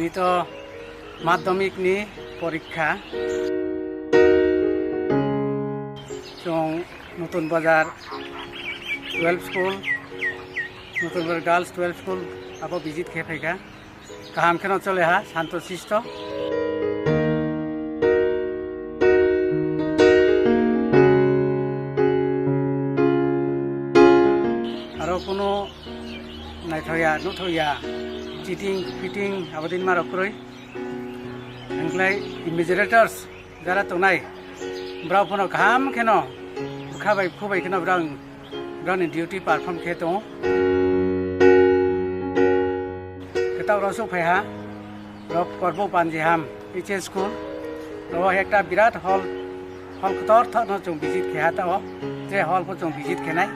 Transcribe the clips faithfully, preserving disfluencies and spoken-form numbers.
Nito madhyamik ni porikha. Chwng Nutun Bazar twelve school, Nutun Bazar Girls twelve school abo visit khe phaikha. Kaham kheno chole ha, santo sisto. Aro kuno naithoya, nuthoya, cheating, fiting, abodin marok kroi. Angklai invigilators jara tongnai, brao phano kaham kheno, bwkha bai, bukhu bai kheno brao, brao ni duty perform khe tongo. Kwtal rosuk phai ha, rok Korbo Panjiham H S School, ro ekta birat hall, hall kotor thokno chwng visit khe ha tao, je hall bo chwng visit khe nai.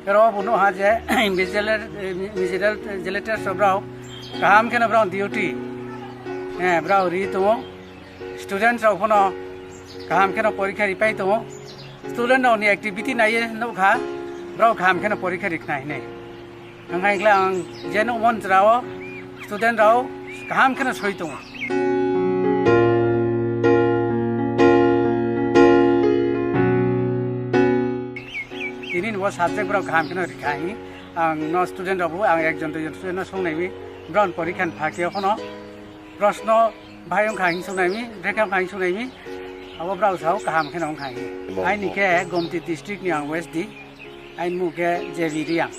Ero bo nuha je, invigilator, invigilator rok kaham kheno brao duty, eh, brao ri tongo. Student rok phano kaham kheno porikha ripai tongo. Student rok ni activity naiye nukha, brao kaham kheno porikha rikhnai hinwi. Hwnkhai khlai ang je nukmon jrao student rao kaham kheno soi tongo. Tini ni bo subject borok kaham kheno rikha hinwi ang no student rok bo ang ekjon duijon student no songnaimi, borok ni porikha ni pha khe phano proshno bhai wngkha hinwi songnaimi, brekhe wngkha hinwi songnaimi, abo borok sao kaham kheno wngkha hinwi. Bo, aini bo. Khe Gomti district ni ang West di, aini mung khe J B Riang.